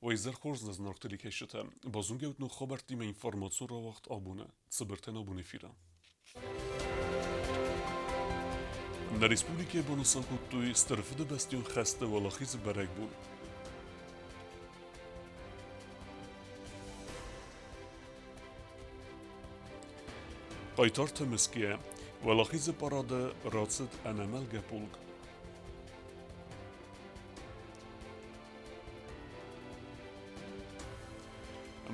Уӕ изӕр хорз, нӕ зынаргъ телекӕсджытӕ! Базонгӕ ут ног хабӕрттимӕ информацион рауагъд абоны, цыбыртӕн абон эфиры. Нӕ республикӕйы банысан кодтой Стыр Фыдыбӕстӕйон хӕсты Уӕлахизы бӕрӕгбон. Хъайтарты мысгӕ Уӕлахизы парады рацыд ӕнӕмӕлгӕ полк.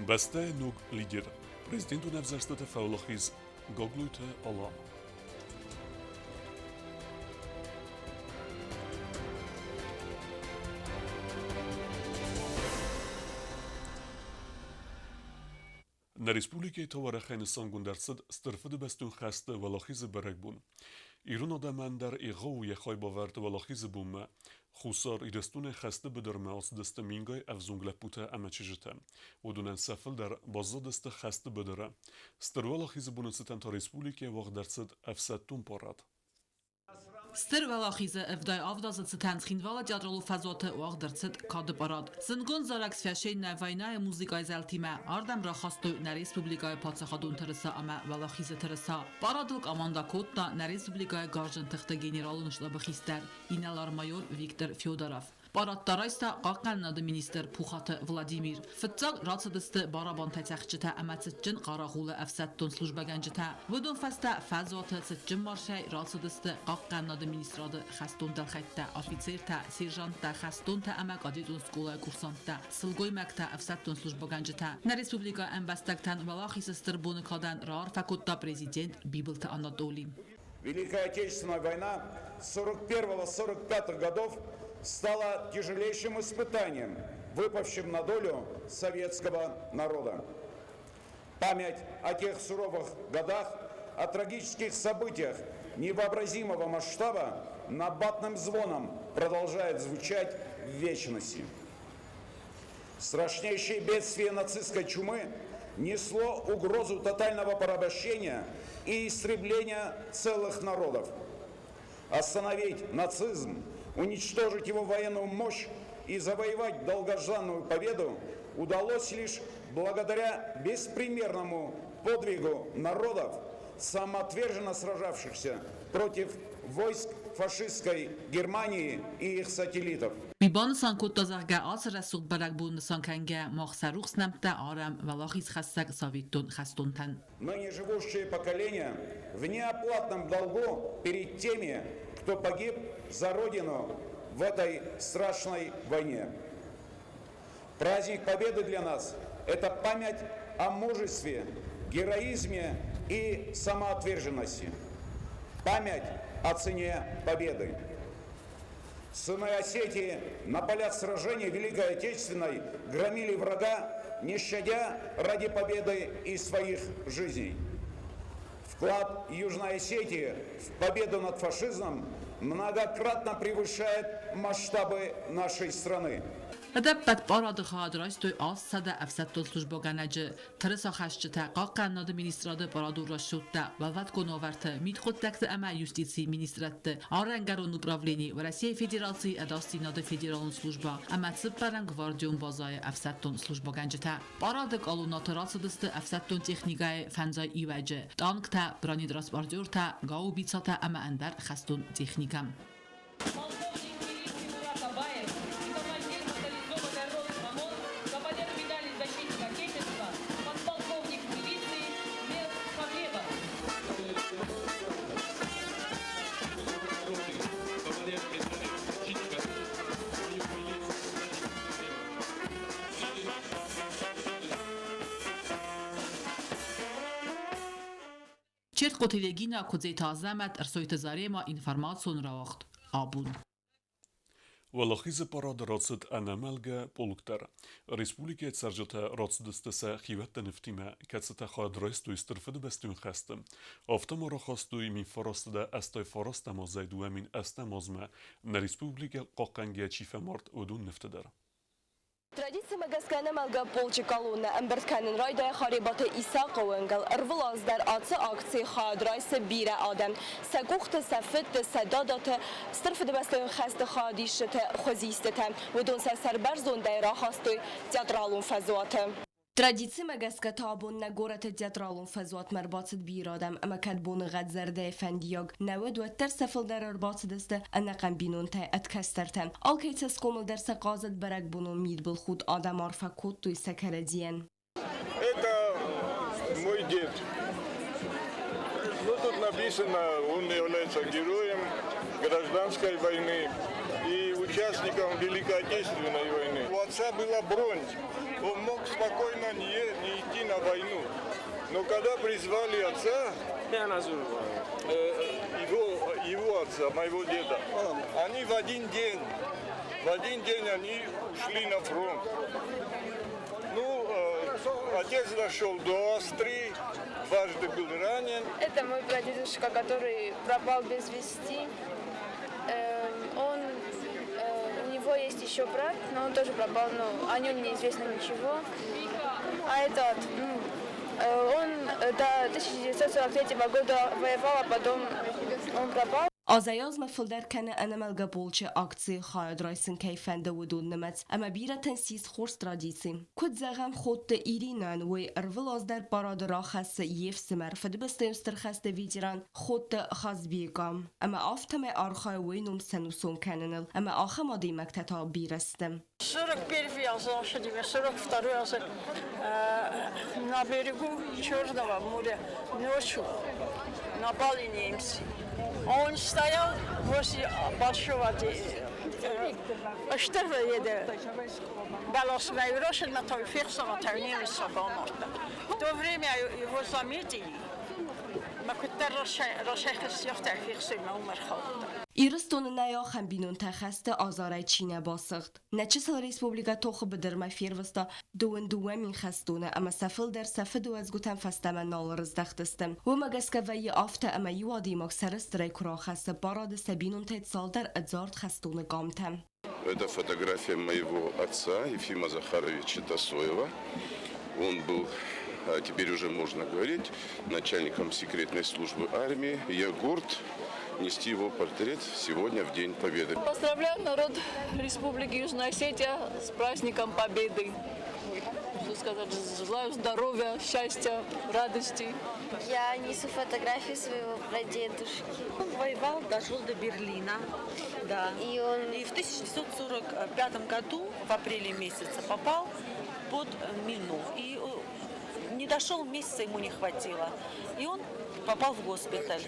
Бӕстӕйы ног лидер, президентон ӕвзӕрстыты фӕуӕлахиз Гаглойты Алан. Нӕ республикӕйы тауӕрӕхӕй нысангонд ӕрцыд Стыр Фыдыбӕстон хӕсты Уӕлахизы бӕрӕгбон. Ирон адӕмӕн дӕр егъау у йӕ хайбавӕрд Уӕлахизы бонмӕ. Хуссар Ирыстонӕй хӕсты быдырмӕ ацыдысты мингай ӕвзонг лӕппутӕ ӕмӕ чызджытӕ. Уыдонӕн сӕ фылдӕр баззадысты хӕсты быдыры. Стыр Уӕлахизы боны цытӕн та республикӕйы уагъд ӕрцыд ӕфсӕддон парад. Стыр Уӕлахизы 77 азы цытӕн Цхинвалы театралон фӕзуаты уагъд ӕрцыд кады парад. Зындгонд зарӕг «Священная война»-йы музыкӕйы зӕлтимӕ ардӕм рахастой нӕ республикӕйы паддзахадон тырыса ӕмӕ Уӕлахизы тырыса. Парадыл командӕ кодта нӕ республикӕйы гарзджын тыхты генералон штабы хистӕр инӕлар-майор Виктор Федоров. Парадтӕ райста хъахъхъӕнынады министр Пухаты Владимир. Фыццаг рацыдысты барабантӕ цӕхджытӕ ӕмӕ цытджын хъарагъулы ӕфсӕддон службӕгӕнджытӕ. Уыдон фӕстӕ фӕзуаты цытджын маршӕй рацыдысты хъахъхъӕнынады министрады хӕстон дӕлхӕйттӕ, афицертӕ, сержанттӕ, хӕстонтӕ ӕмӕ кадетон скъолайы курсанттӕ, сылгоймӕгтӕ, ӕфсӕддон службӕгӕнджытӕ. Нӕ республикӕйы ӕмбӕстӕгтӕн Уӕлахизы стыр боны кадӕн раарфӕ кодта президент Бибылты Анатоли. Великая Отечественная война 41-45 годов стала тяжелейшим испытанием, выпавшим на долю советского народа. Память о тех суровых годах, о трагических событиях невообразимого масштаба набатным звоном продолжает звучать в вечности. Страшнейшее бедствие нацистской чумы несло угрозу тотального порабощения и истребления целых народов. Остановить нацизм, уничтожить его военную мощь и завоевать долгожданную победу удалось лишь благодаря беспримерному подвигу народов, самоотверженно сражавшихся против войск фашистской Германии и их сателлитов. Уый банысан кодта, зӕгъгӕ, ацы рӕсугъд бӕрӕгбон нысан кӕнгӕ мах сӕ рухс нӕмттӕ арӕм уӕлахизхӕссӕг цӕвиттон хӕстонтӕн. Ныне живущее поколение в неоплатном долгу перед теми, кто погиб за Родину в этой страшной войне. Праздник Победы для нас – это память о мужестве, героизме и самоотверженности. Память о цене победы. Сыны Осетии на полях сражений Великой Отечественной громили врага, не щадя ради победы и своих жизней. Вклад Южной Осетии в победу над фашизмом многократно превышает масштабы нашей страны. Ӕдӕппӕт парады хайад райстой 700 ӕфсӕддон службӕгӕнӕджы, тырысахӕсджытӕ, хъахъхъӕнынады министрады парадон расчеттӕ, уӕлвӕткон уавӕрты, мидхъуыддӕгты ӕмӕ юстицийы министрӕдты, арӕнгӕрон управлени, Уӕрӕсейы Федерацийы ӕдасдзинады федералон службӕ ӕмӕ цыппӕрӕм гвардион базӕйы ӕфсӕддон службӕгӕнджытӕ. Парады колоннӕты рацыдысты ӕфсӕддон техникӕйы фӕндзай иуӕджы, танктӕ, бронетранспортертӕ, гаубицӕтӕ ӕмӕ ӕндӕр хӕстон техникӕ. Полковник милиции Мурат Абаев и командир моторизованной роты ОМОН, кавалер медали «Защитник Отечества», подполковник милиции Мел Павлева. Кавалер медали «Защитник Отечества», майор милиции Чертхъоты Регинӕ, Куыдзеты Азӕмӕт, Ӕрсойты Заремӕ, информацион рауагъд Абон. Уӕлахизы парад рацыд ӕнӕмӕлгӕ полк дӕр. Республикӕйы цӕрджытӕ рацыдысты сӕ хиуӕтты нывтимӕ, кӕцытӕ хайад райстой Стыр Фыдыбӕстӕйон хӕсты. Афтӕ ма рахастой 1989 азӕй 2008 азмӕ нӕ республикӕ хъахъхъӕнгӕ чи фӕмард, уыдон нывты дӕр. Традицимӕ гӕсгӕ ӕнӕмӕлгӕ полчы колоннӕ ӕмбырд кӕнын райдайы Харебаты Исахъы уынгыл. Ӕрвылаз дӕр ацы акцийы хайад райсы бирӕ адӕм. Сӕ къухты, сӕ фыдты, сӕ дадаты, Стыр Фыдыбӕстӕйон хӕсты хайадисджыты хуызистытӕ. Уыдон сӕ сӕрбӕрзондӕй рахастой театралон фӕзуаты. Традицимӕ гӕсгӕ та абон нӕ горӕты театралон фӕзуатмӕ ӕрбацыд бирӕ адӕм ӕмӕ кӕд боныгъӕд зӕрдӕйы фӕндиаг нӕ уыд, уӕддӕр сӕ фылдӕр ӕрбацыдысты ӕнӕхъӕн бинонтӕй ӕд кӕстӕртӕ. Алкӕй цӕсгомыл дӕр сӕ хъазыд бӕрӕгбонон мидбылхудт, адӕм арфӕ кодтой сӕ кӕрӕдзийӕн. Это мой дед. Ну, тут написано, он является героем гражданской войны и участником Великой Отечественной войны. У отца была бронь, он мог спокойно не идти на войну. Но когда призвали отца, его отца, моего деда, они в один день они ушли на фронт. Ну, отец дошел до Австрии, дважды был ранен. Это мой прадедушка, который пропал без вести. У него есть еще брат, но он тоже пропал, но о нем неизвестно ничего. А этот, он до 1943 года воевал, а потом он пропал. Азӕй азмӕ фылдӕр кӕны ӕнӕмӕлгӕ полчы акцийы хайад райсын кӕй фӕнды, уыдон нымӕц ӕмӕ бирӕтӕн ссис хорз традици. Куыд зӕгъӕм, Ходты Иринӕн уый ӕрвылаз дӕр парады рахӕссы йе фсымӕр, Фыдыбӕстӕйон Стыр хӕсты ветеран Ходты Хазбийы къам. Ӕмӕ афтӕмӕй архайы уый ном сӕнусон кӕныныл. Ӕмӕ ахӕм адӕймӕгтӕ та бирӕ сты. 41 азы, 42 азы на берегу Черного моря ночью напали немцы. Он стоял возле большого В то время его заметили. Ирыстоны нӕй ахӕм бинонтӕ хӕсты азарӕй чи нӕ басыгъд. Нӕ чысыл республикӕ тохы быдырмӕ фервыста 22 000 хӕстоны ӕмӕ сӕ фылдӕр сӕ фыдуӕзгуытӕм фӕстӕмӕ нал рыздӕхтысты. Уымӕ гӕсгӕ вӕййы афтӕ, ӕмӕ иу адӕймаг сӕрыстырӕй куы рахӕссы парады сӕ бинонтӕй цалдӕр ӕдзард хӕстоны къамтӕ. Это фотография моего отца Ефима Захаровича Тасоева. Он был, теперь уже можно говорить, начальником секретной службы армии. Я горд нести его портрет сегодня в День Победы. Поздравляю народ Республики Южная Осетия с праздником Победы. Что сказать, желаю здоровья, счастья, радости. Я несу фотографию своего прадедушки. Он воевал, дошел до Берлина. Да. И в 1945 году, в апреле месяце, попал под мину. И не дошел месяца, ему не хватило. И он попал в госпиталь.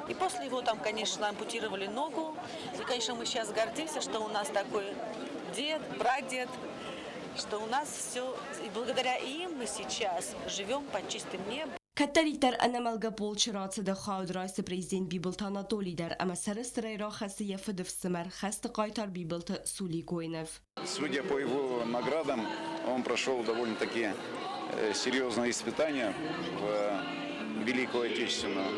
И после его там, конечно, ампутировали ногу. И, конечно, мы сейчас гордимся, что у нас такой дед, прадед, что у нас все, и благодаря им мы сейчас живем под чистым небом. Кӕддӕриддӕр ӕнӕмӕлгӕ полчы рацыды хайад райсы президент Бибылты Анатолий дӕр ӕмӕ сӕрыстырӕй рахӕссы йӕ фыдыфсымӕр, хӕсты хъайтар Бибылты Суликойы ныв. Судя по его наградам, он прошел довольно-таки серьезные испытания в Великую Отечественную.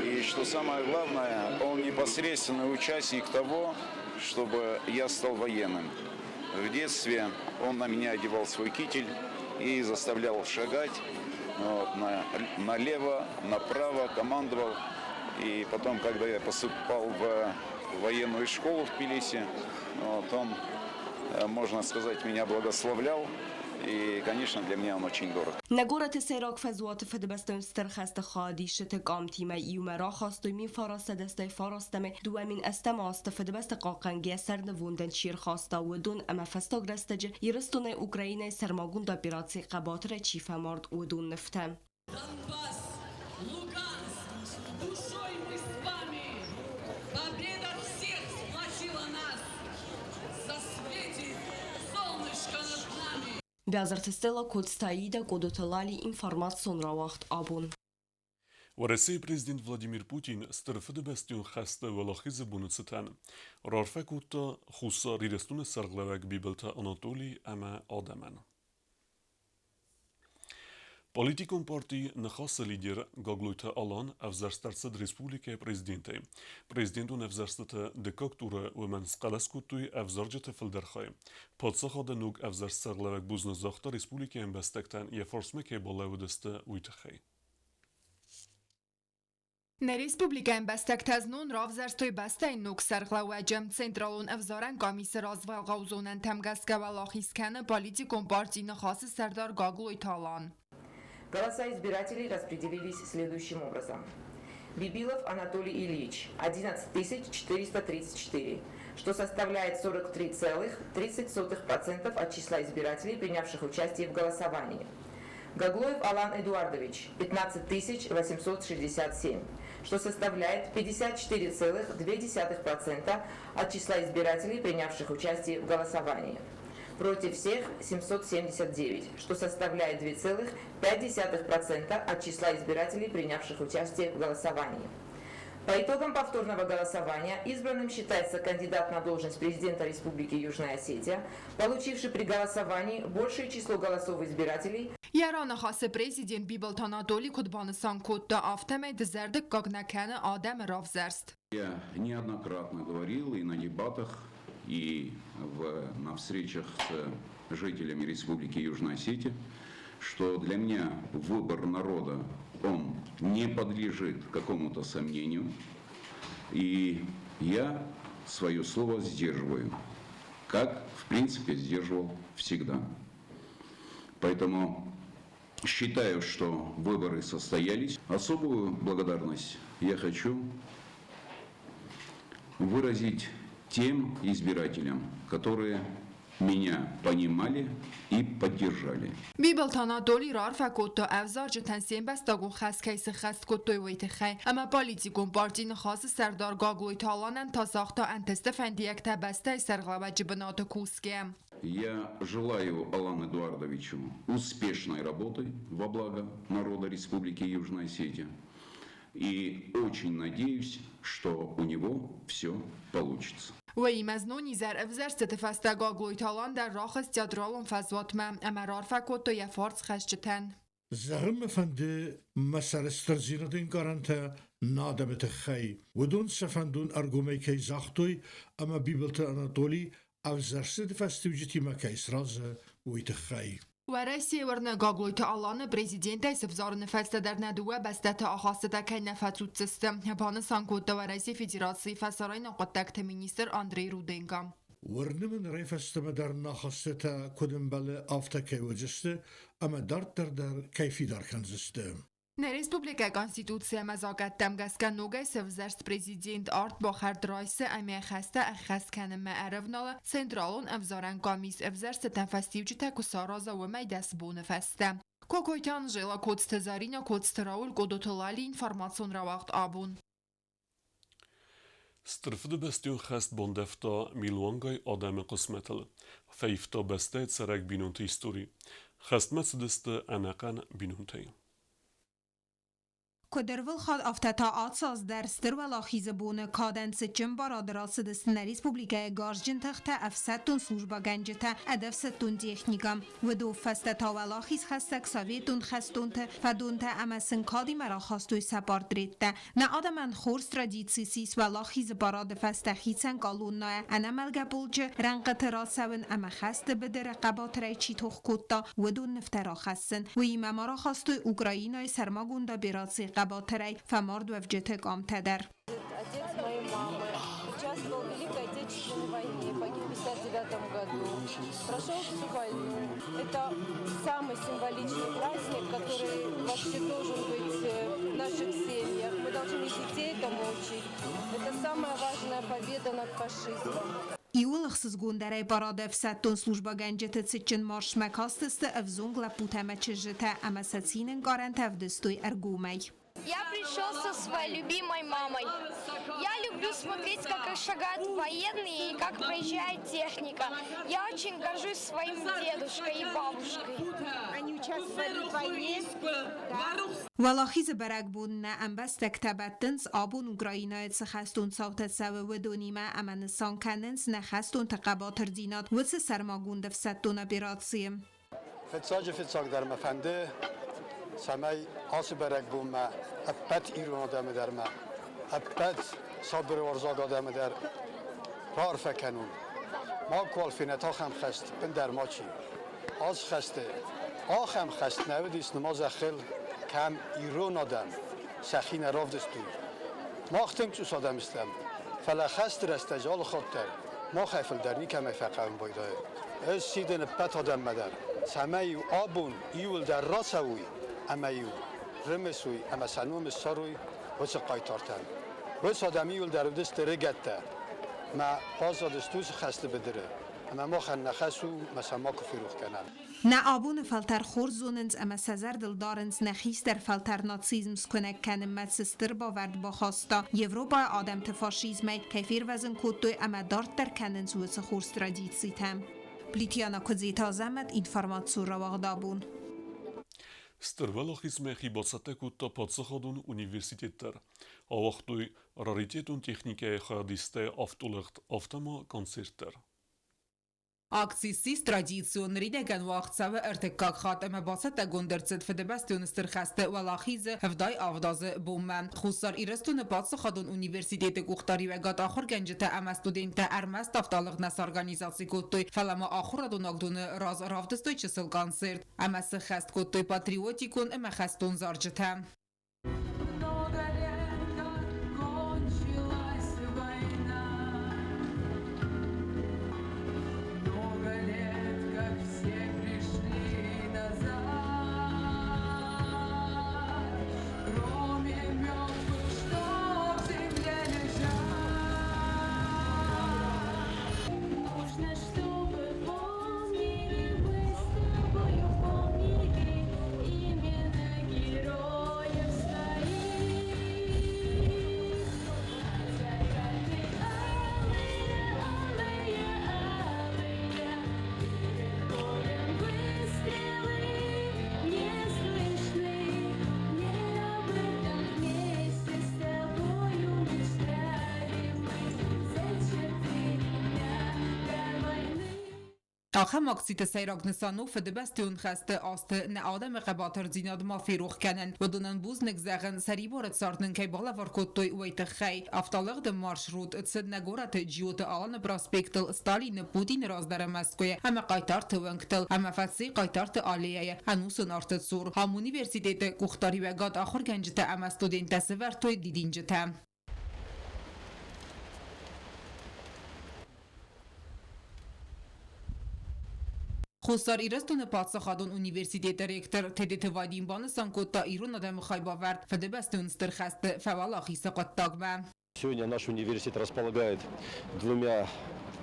И что самое главное, он непосредственный участник того, чтобы я стал военным. В детстве он на меня одевал свой китель и заставлял шагать вот, налево, направо, командовал. И потом, когда я поступал в военную школу в Тбилиси, вот, он, можно сказать, меня благословлял. И, конечно, для меня он очень дорог. Нӕ горӕты сӕйраг фӕзуаты Фыдыбӕстӕйон Стыр хӕсты хайадисджыты къамтимӕ иумӕ рахастой 1989 2008 азты Фыдыбӕстӕ хъахъхъӕнгӕйӕ сӕрнывондӕн чи рхаста, уыдон ӕмӕ фӕстаг рӕстӕджы Ирыстонӕй Украинӕйы сӕрмагонд операцийы хъӕбатырӕй чи фӕмард, уыдон нывтӕ. Донбасс, Луганск, душой мы с вами. Победа всех сплотила нас. Засветит солнышко над нами. Бязырты Стелла, Коцты Аида, Къодоты Лали, информацион рауагъд Абон. Уӕрӕсейы президент Владимир Путин Стыр Фыдыбӕстӕйон хӕсты Уӕлахизы боны цытӕн раарфӕ кодта Хуссар Ирыстоны сӕргълӕууӕг Бибылты Анатолий ӕмӕ адӕмӕн. Политикон парти Ныхасы лидер Гаглойты Алан ӕвзӕрст ӕрцыд республикӕйы президентӕй. Президентон ӕвзӕрстыты дыккаг туры уымӕн схъӕлӕс кодтой ӕвзарджыты фылдӕр хай. Паддзахады ног ӕвзӕрст сӕргълӕууӕг бузныг загъта республикӕйы ӕмбӕстӕгтӕн йӕ фарсмӕ кӕй балӕууыдысты, уый тыххӕй. Нӕ республикӕйы ӕмбӕстӕгтӕ знон равзӕрстой бӕстӕйы ног сӕргълӕууӕджы. Централон ӕвзарӕн къамисы развӕлгъау зонӕнтӕм гӕсгӕ уӕлахиз кӕны политикон парти Ныхасы сӕрдар Гаглойты Алан. Голоса избирателей распределились следующим образом. Бибилов Анатолий Ильич – 11 434, что составляет 43,30% от числа избирателей, принявших участие в голосовании. Гаглоев Алан Эдуардович – 15 867, что составляет 54,2% от числа избирателей, принявших участие в голосовании. Против всех 779, что составляет 2,5% от числа избирателей, принявших участие в голосовании. По итогам повторного голосования избранным считается кандидат на должность президента Республики Южная Осетия, получивший при голосовании большее число голосов избирателей. Йӕ раныхасы президент Бибылты Анатоли куыд банысан кодта, афтӕмӕй дызӕрдыггаг нӕ кӕны адӕмы равзӕрст. Я неоднократно говорил и на дебатах, и в, на встречах с жителями Республики Южная Осетия, что для меня выбор народа, он не подлежит какому-то сомнению. И я свое слово сдерживаю, как, в принципе, сдерживал всегда. Поэтому считаю, что выборы состоялись. Особую благодарность я хочу выразить тем избирателям, которые меня понимали и поддержали. Бибылты Анатоли раарфӕ кодта ӕвзарджытӕн се мбӕстагон хӕс кӕй сыххӕст кодтой, уый тыххӕй ӕмӕ политикон парти Ныхасы сӕрдар Гаглойты Аланӕн та загъта ӕнтысты фӕндиӕгтӕ бӕстӕйы сӕргълӕууӕджы бынаты кусгӕ. Я желаю Алану Эдуардовичу успешной работы во благо народа Республики Южная Осетия. И очень надеюсь, что у него все получится. Уыимӕ знон изӕр ӕвзӕрстыты фӕстӕ Гаглойты Алан дӕр рахызт театралон фӕзуатмӕ ӕмӕ раарфӕ кодта йӕ фарсхӕцджытӕн. Зӕгъын мӕ фӕнды мӕ сӕрыстырдзинады ӕнкъарӕнтӕ нӕ адӕмы тыххӕй. Уыдон сӕ фӕндон ӕргомӕй кӕй загътой ӕмӕ Бибылты Анатоли ӕвзӕрстыты фӕстиуджытимӕ кӕй сразы, уый тыххӕй. Уӕрӕсейы уырны Гаглойты Аланы президентӕй сывзарыны фӕстӕ дӕр нӕ дыууӕ бӕстӕты ахастытӕ кӕй нӕ фӕцуддзысты, банысан кодта Уӕрӕсейы Федерацийы фӕсарӕйнаг хъуыддӕгты министр Андрей Руденко. Уырны мын райфӕстӕмӕ дӕр нӕ ахастытӕ куыд ӕмбӕлы, афтӕ кӕй уыдзысты ӕмӕ дарддӕр дӕр кӕй фидар кӕндзысты. Нӕ республикӕйы Конституци ӕмӕ закъӕттӕм гӕсгӕ ногӕй сӕвзӕрст президент арт бахӕрд райсы ӕмӕ хӕстӕ ӕххӕст кӕнынмӕ ӕрӕвналы Централон ӕвзарӕн къамис ӕвзӕрстытӕн фӕстиуджытӕ куы сараза, уымӕй 10 боны фӕстӕ. Кокойты Анжела, Коцты Заринӕ, Коцты Рауль, Къодоты Лали, информацион рауагъд абон. Стыр Фыдыбӕстӕйон хӕст бандӕвта милуангай адӕмы хъысмӕтыл, фӕивта бӕстӕйы цӕрӕг бинонты истори. Хӕстмӕ цыдысты ӕнӕхъӕн бинонтӕй. Куыд ӕрвылхатт, афтӕ та ацы аз дӕр Стыр Уӕлахизы боны кадӕн цытджын барады рацыдысты нӕ республикӕйы гарзджын тыхтӕ, ӕфсӕддон службӕгӕнджытӕ, ӕдӕфсӕддон техникӕ. Уыдон фӕстӕ та уӕлахизхӕссӕг советон хӕстонты фӕдонтӕ ӕмӕ сын кадимӕ рахастой сӕ портреттӕ. Нӕ адӕмӕн хорз традици ссис Уӕлахизы парады фӕстӕ хицӕн колоннӕйӕ ӕнӕмӕлгӕ полчы рӕнхъыты рацӕуын ӕмӕ хӕсты быдыры хъӕбатырӕй чи тох кодта, уыдон нывтӕ рахӕссын. Уыимӕ ма рахастой Украинӕйы сӕрмагонд операцийы хъӕбатырӕй фӕмардуӕвджыты къамтӕ дӕр. Отец моей мамы участвовал в Великой Отечественной войне, погиб в 1959 году, прошел всю войну. Это самый символичный праздник, который вообще должен быть в наших семьях. Мы должны детей этому учить. Это самая важная победа над фашизмом. Иууыл ӕхсызгондӕрӕй парады ӕфсӕддон службӕгӕнджыты цытджын маршмӕ кастысты ӕвзонг лӕппутӕ ӕмӕ чызджытӕ ӕмӕ сӕ цинӕнкъарӕнтӕ ӕвдыстой ӕргомӕй. Я пришел со своей любимой мамой. Я люблю смотреть, как шагают военные и как проезжает техника. Я очень горжусь своим дедушкой и бабушкой. Они участвовали в войне? Да. Уӕлахизы бӕрӕгбон нӕ ӕмбӕстӕгтӕ бӕттынц абон Украинӕйы цы хӕстон цаутӕ цӕуы, уыдонимӕ ӕмӕ нысан кӕнынц нӕ хӕстонты хъӕбатырдзинад уыцы сӕрмагонд ӕфсӕддон операцийы. Фыццаджы фыццагдӕр мӕ фӕнды Цӕмӕй ацы бӕрӕгбонмӕ ӕппӕт ирон адӕмы дӕр ӕмӕ ӕппӕт сабыруарзаг адӕмы дӕр раарфӕ кӕнон. Макуал фенӕт ахӕм хӕст ӕндӕр мачи. Ацы хӕсты ахӕм хӕст нӕ уыдис нырма зӕххыл, кӕм ирон адӕм сӕхи нӕ равдыстой. Мах тынг цъус адӕм стӕм, фӕлӕ хӕсты рӕстӕджы алы хатт дӕр махӕй фылдӕр никӕмӕй фӕхъӕуын байдайы. Ӕз сидын ӕппӕт адӕммӕ дӕр, цӕмӕй-иу абон иуылдӕр рацӕуой ӕмӕ-иу рымысой ӕмӕ сӕ ном ссарой уыцы хъайтартӕн. Уыцы адӕм иуылдӕр уыдысты рыгӕттӕ мӕ баззадысты уыцы хӕсты быдыры ӕмӕ махӕн нӕ хӕс у мӕ сӕ макуы ферох кӕнӕм. Нӕ абоны фӕлтӕр хорз зонынц ӕмӕ сӕ зӕрдыл дарынц, нӕ хистӕр фӕлтӕр нацизм скуынӕг кӕнынмӕ цы стыр бавӕрд бахаста, Европӕйы адӕмты фашизмӕй кӕй фервӕзын кодтой ӕмӕ дарддӕр кӕнынц уыцы хорз традицитӕ. Плитьяна Куыдзиты Азӕмӕт, информацион рауагъд абон. Стыр Уӕлахизмӕ хи бацӕттӕ кодта паддзахадон университет дӕр. Ауагътой раритетон техникӕйы хайадисттӕ автолӕгъд, афтӕ ма концерт дӕр. Акци ссис традицион, ныридӕгӕн уагъд цӕуы ӕртыккаг хатт ӕмӕ бацӕттӕгонд ӕрцыд Фыдыбӕстон Стыр хӕсты Уӕлахизы 77 азы бонмӕ. Хуссар Ирыстоны паддзахадон университеты къухдариуӕгад ахуыргӕнджытӕ ӕмӕ студенттӕ ӕрмӕст автолыгъд нӕ сорганизаци кодтой, фӕлӕ ма ахуырадон уагдоны раз равдыстой чысыл концерт ӕмӕ сыххӕст кодтой патриотикон ӕмӕ хӕстон зарджытӕ. Много лет, как кончилась война. Много лет, как все пришли назад. Кроме мертвых, что в земле лежат. Нужно, чтобы помнили мы с тобою, помнили имена героев своих. Закаты алые, алые, алые, перед боем выстрелы не слышны. Не об этом вместе с тобою мечтали мы за 4 дня до войны. Ахӕм акциты сӕйраг нысан у Фыдыбӕстӕйон хӕсты азты нӕ адӕмы хъӕбатырдзинад ма ферох кӕнын. Уыдонӕн бузныг зӕгъын, сӕрибары цард нын кӕй балӕвар кодтой, уый тыххӕй. Автолыгъды маршрут цыд нӕ горӕты Джиоты Аланы проспектыл, Сталины, Путины раздӕры Мӕскуыйы ӕмӕ Хъайтарты уынгтыл ӕмӕ фӕци Хъайтарты аллеяйы ӕнусон арты цур. Ам университеты къухдариуӕгад ахуыргӕнджытӕ ӕмӕ студенттӕ сӕвӕрдтой дидинджытӕ. Хуссар Ирыстоны паддзахадон университеты ректор Тедеты Вадим банысан кодта ирон адӕмы хайбавӕрд Фыдыбӕстон Стыр хӕсты фӕуӕлахизы хъуыддагмӕ. Сегодня наш университет располагает двумя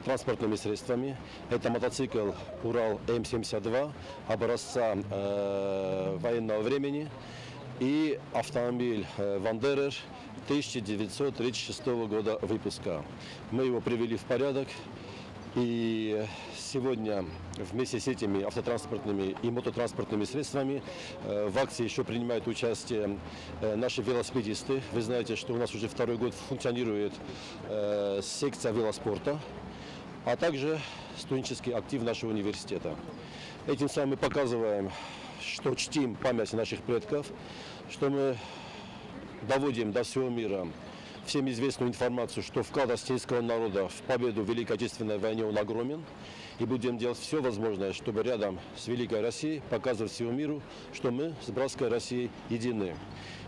транспортными средствами. Это мотоцикл «Урал М-72» образца военного времени и автомобиль «Вандерер» 1936 года выпуска. Мы его привели в порядок. И сегодня вместе с этими автотранспортными и мототранспортными средствами в акции еще принимают участие наши велосипедисты. Вы знаете, что у нас уже второй год функционирует секция велоспорта, а также студенческий актив нашего университета. Этим самым мы показываем, что чтим память наших предков, что мы доводим до всего мира всем известную информацию, что вклад осетинского народа в победу в Великой Отечественной войне он огромен. И будем делать все возможное, чтобы рядом с Великой Россией показывать всему миру, что мы с братской Россией едины.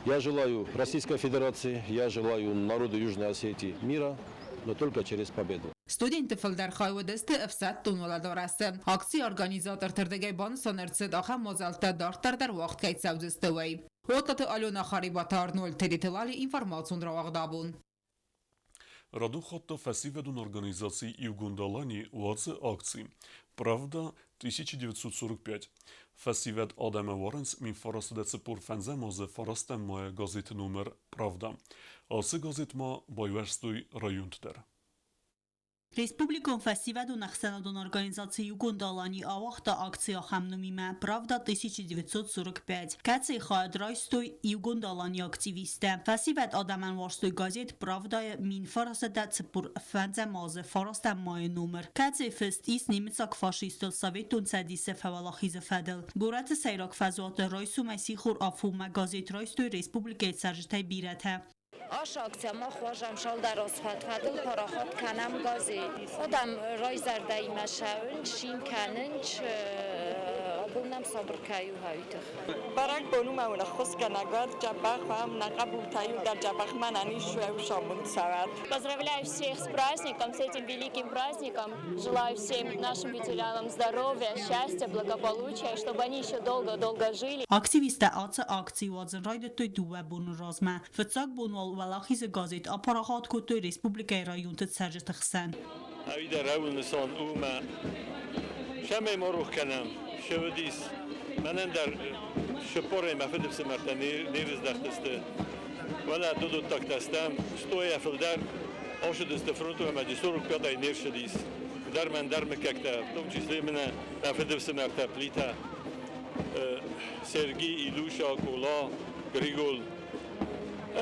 Я желаю Российской Федерации, я желаю народу Южной Осетии мира, но только через победу. Студентты фылдӕр хай уыдысты ӕфсӕддон уӕлӕдарӕсы. Акцийы организаторты рдыгӕй банысан ӕрцыд ахӕм мадзӕлттӕ дарддӕр дӕр уагъд кӕй цӕудзысты, уый. Оттаты Алена Харибаты Арнольд Тедеты Лали информацион рауагъд абон. Радон хатт та фӕсивӕдон организаци «Иугонд Алани» уадзы акци «Правда 1945». Фӕсивӕд адӕмы уарынц 1945 азы фарастӕм майы газеты номер «Правда». Ацы газет ма байуӕрстой районты дӕр. Республикон фӕсивӕдон ӕхсӕнадон организаци Иугонд Алани ауагъта акци ахӕм номимӕ «Правда 1945», кӕцыйы хайад райстой Иугонд Аланийы активисттӕ. Фӕсивӕд адӕмӕн уарзтой газет «Правда-йы 1945 азы фарастӕм майы номыр, кӕцыйы фыст ис немыцаг фашисттыл Советон Цӕдисы фӕуӕлахизы фӕдыл. Горӕты сӕйраг фӕзуаты райсомӕй сихор афонмӕ газет райстой республикӕйы цӕрджытӕй бирӕтӕ. Ашы акцияма хуазӕм шалдарос фӕд-фӕдыл парахат кӕнӕм газет. Адӕм райзӕрдӕимӕ сӕуынц, шин кӕнынц, абон нӕм сабыр кӕй у, уый тыххӕй. Бӕрӕгбон у мӕ уын ӕххуысгӕнӕг уӕд, дзӕбӕх уӕм, нӕ хъӕбултӕ-иу дӕр дзӕбӕх мӕнӕн ис уӕ цӕуӕд. Поздравляю всех с праздником, с этим великим праздником. Желаю всем нашим ветеранам здоровья, счастья, благополучия, чтобы они еще долго-долго жили. Активисттӕ ацы акци уадзын райдыдтой дыууӕ боны размӕ. Фыццаг бон уал Уӕлахизы газет апарахат кодтой республикӕйы районты цӕрджыты хсӕн. Ӕви рӕуыл нысан у мӕ цӕмӕй ма рох кӕнӕм, цы уыдис. Мӕнӕн дӕр цыппорӕй мӕ фыдыфсымӕртӕ не рыздӕхтысты. Уӕлӕ дудуттӕгтӕ стӕм, стойӕ фылдӕр ацыдысты фронты ӕмӕ 45-ӕй не рцыдис. Дӕр мӕ ӕндӕр мыггӕгтӕ, в том числе мӕнӕ мӕ фыдыфсымӕртӕ Плитӕ, Серги, Илюша, Кола, Григол.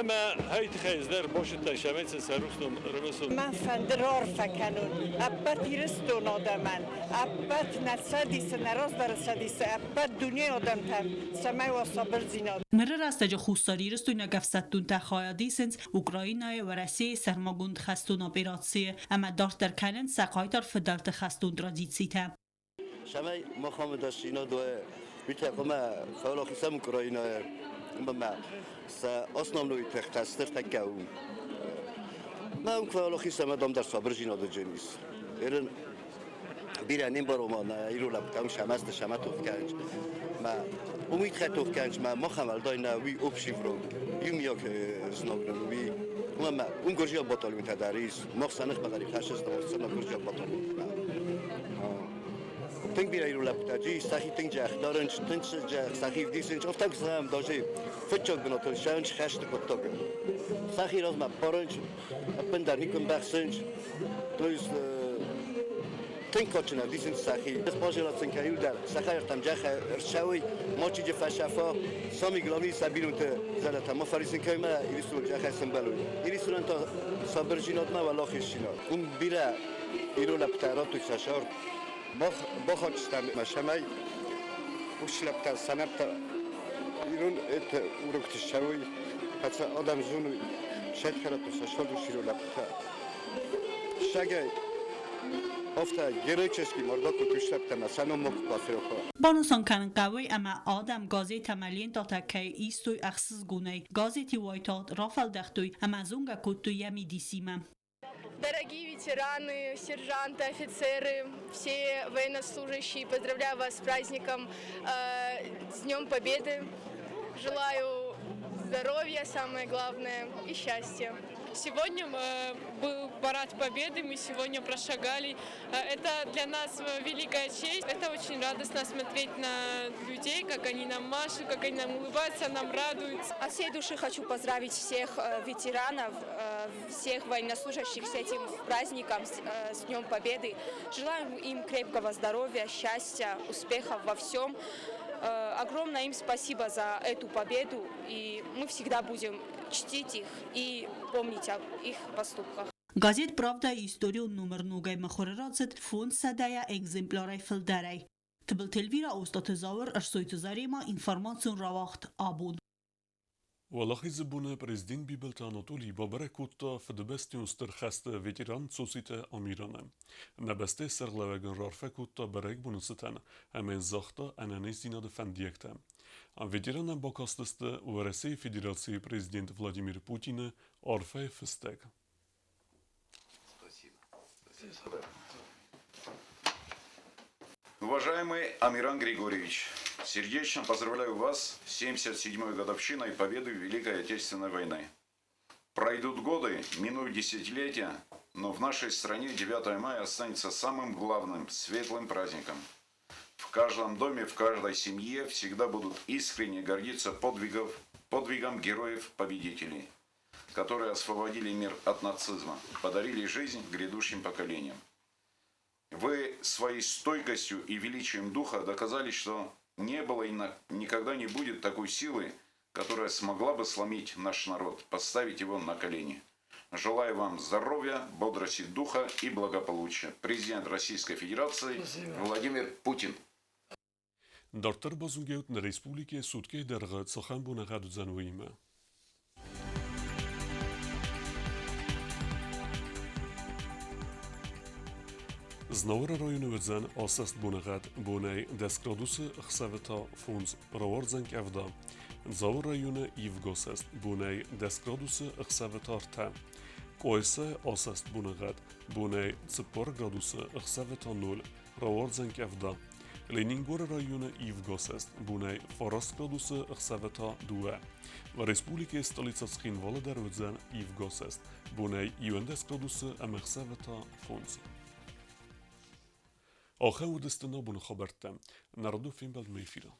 Ӕмӕ хай тыххӕй ӕз дӕр базыдтон цӕмӕй сын сӕ рухс ном ӕрымысон. Мӕн фӕнды раарфӕ кӕнун ӕппӕт Иристоны адӕмӕн, ӕппӕт нӕ Цӕдисы, нӕ раздӕры Цӕдисы, ӕппӕт дунейы адӕмтӕн, цӕмӕй уа сабырдзинад. Ныры рӕстӕджы хуссарирыстойнаг ӕфсӕддонтӕ хайад исынц Украинӕйы Уӕрӕсейы сӕрмагонд хӕстон операцийы ӕмӕ дарддӕр кӕнынц сӕ хъайтар фыдӕлты хӕстон традицитӕ. Цӕмӕй махӕн дӕсзинад уа, уый хъуамӕ фӕуӕлахиз Украинӕйы ӕмӕ сӕ основной тыхтӕ стыртӕккӕ у. Мӕ уым фӕуӕлахиз ӕмӕ дам дӕр сабырдзинады дженис. Ерын бирӕ не мбаром нӕ ирон лӕппутӕ сӕмӕсты сӕмӕ тох кӕнынц. Мӕ уым тхӕ тох кӕнынц, мӕ махӕн уӕлдай нӕ уый общий враг, иумиаг знаг нын уый. Ӕмӕ уым гуырдзиаг батальонтӕ дӕр ис. Мах сӕ ныхмӕ дӕр хӕссынц, сӕ гуырдзиаг батальонтӕ. Тынг бирӕ ирон лӕппутӕ ис, сӕхи тынг джах дарынц, тынг джах, сӕхи ӕвдисынц. Афтӕ зӕгъӕм, даже фыццаг бынатыл ссӕуынц хӕсты хъуыддагы. Сӕхи размӕ ппарынц, ӕппындӕр никуы ӕмбӕхсынц. То есть тынг кадджын ӕвдисынц сӕхи. Базелат сын кӕй дӕр сӕхӕртӕм джахӕ ӕрцӕуй, мачи фӕсӕфа, сами главный сӕ бинонты зӕрдӕтӕ ма фӕрисын кӕй мӕ Иристон джахӕ сӕмбӕлуй. Иристонӕн та сабырдзинадмӕ уӕлахиздзинад. Уым бирӕ ирон лӕппутӕ радтой сӕ сӕр. Бахатыстӕм цӕмӕй уыцы лӕппутӕ сӕнӕттӕ ирон урокты ссӕуой, хӕццӕ адӕм зоной, сӕ радтой сӕ сӕр ирон лӕппутӕ. Сагӕй афтӕ героический мордакы куыстӕттӕ сӕ ном макуы баферох. Банысан кӕнын хъӕуы, ӕмӕ адӕм газет ӕмӕ лентӕтӕ кӕй истой ӕхсызгонӕй. Газеты уайтагъд рафӕлдӕхтой ӕмӕ зонгӕ кодтой йӕ мидисимӕ. Дорогие ветераны, сержанты, офицеры, все военнослужащие, поздравляю вас с праздником, с Днем Победы. Желаю здоровья, самое главное, и счастья. Сегодня был парад Победы, мы сегодня прошагали. Это для нас великая честь. Это очень радостно смотреть на людей, как они нам машут, как они нам улыбаются, нам радуются. От всей души хочу поздравить всех ветеранов, всех военнослужащих с этим праздником, с Днем Победы. Желаем им крепкого здоровья, счастья, успехов во всем. Огромное им спасибо за эту победу, и мы всегда будем чтить их и помнить о их поступках. Газет «Правда» историон номыр ногӕй мыхуыры рацыд 500 экземплярӕй фылдӕрӕй. Тыбылты Эльвира, Остъаты Зауыр, Ӕрсойты Заремӕ, информацион рауагъд «Абон». Уӕлахизы боны президент Бибылты Анатолий бабӕрӕг кодта Фыдыбӕстӕйон Стыр хӕсты ветеран Цоциты Амираны. Нӕ бӕстӕйы сӕргълӕууӕг ын раарфӕ кодта бӕрӕгбоны цытӕн ӕмӕ йын загъта ӕнӕниздзинады фӕндиӕгтӕ. Ветеранӕн бакастысты Уӕрӕсейы Федерацийы президент Владимир Путины арфӕйы фыстӕг. Спасибо. Уважаемый Амиран Григорьевич, сердечно поздравляю вас с 77-й годовщиной победы в Великой Отечественной войны. Пройдут годы, минуют десятилетия, но в нашей стране 9 мая останется самым главным, светлым праздником. В каждом доме, в каждой семье всегда будут искренне гордиться подвигом героев-победителей. которые освободили мир от нацизма, подарили жизнь грядущим поколениям. Вы своей стойкостью и величием духа доказали, что не было и никогда не будет такой силы, которая смогла бы сломить наш народ, поставить его на колени. Желаю вам здоровья, бодрости духа и благополучия. Президент Российской Федерации Спасибо. Владимир Путин. Дарддӕр базонгӕут нӕ республикӕйы суткӕйы дӕргъы цахӕм боныгъӕд уыдзӕн, уыимӕ. Знауыры районы уыдзӕн асӕст боныгъӕд, бонӕй 10 градусы, ӕхсӕвы та 5, рауардзӕн къӕвда. Дзауы районы ивгосӕст, бонӕй 10 градусы, ӕхсӕвы та 3. Къуайсайы асӕст боныгъӕд, бонӕй 4 градусы, ӕхсӕвы та 0, рауардзӕн къӕвда. Ленингоры районы ивгосӕст, бонӕй 9 градусы, ӕхсӕвы та 2. Республикӕйы столицӕ Цхинвалы дӕр уыдзӕн ивгосӕст, бонӕй 11 градусы ӕмӕ ӕхсӕвы та 5. Ахӕм уыдысты нӕ абоны хабӕрттӕ. Нӕ радон фембӕлдмӕ эфиры.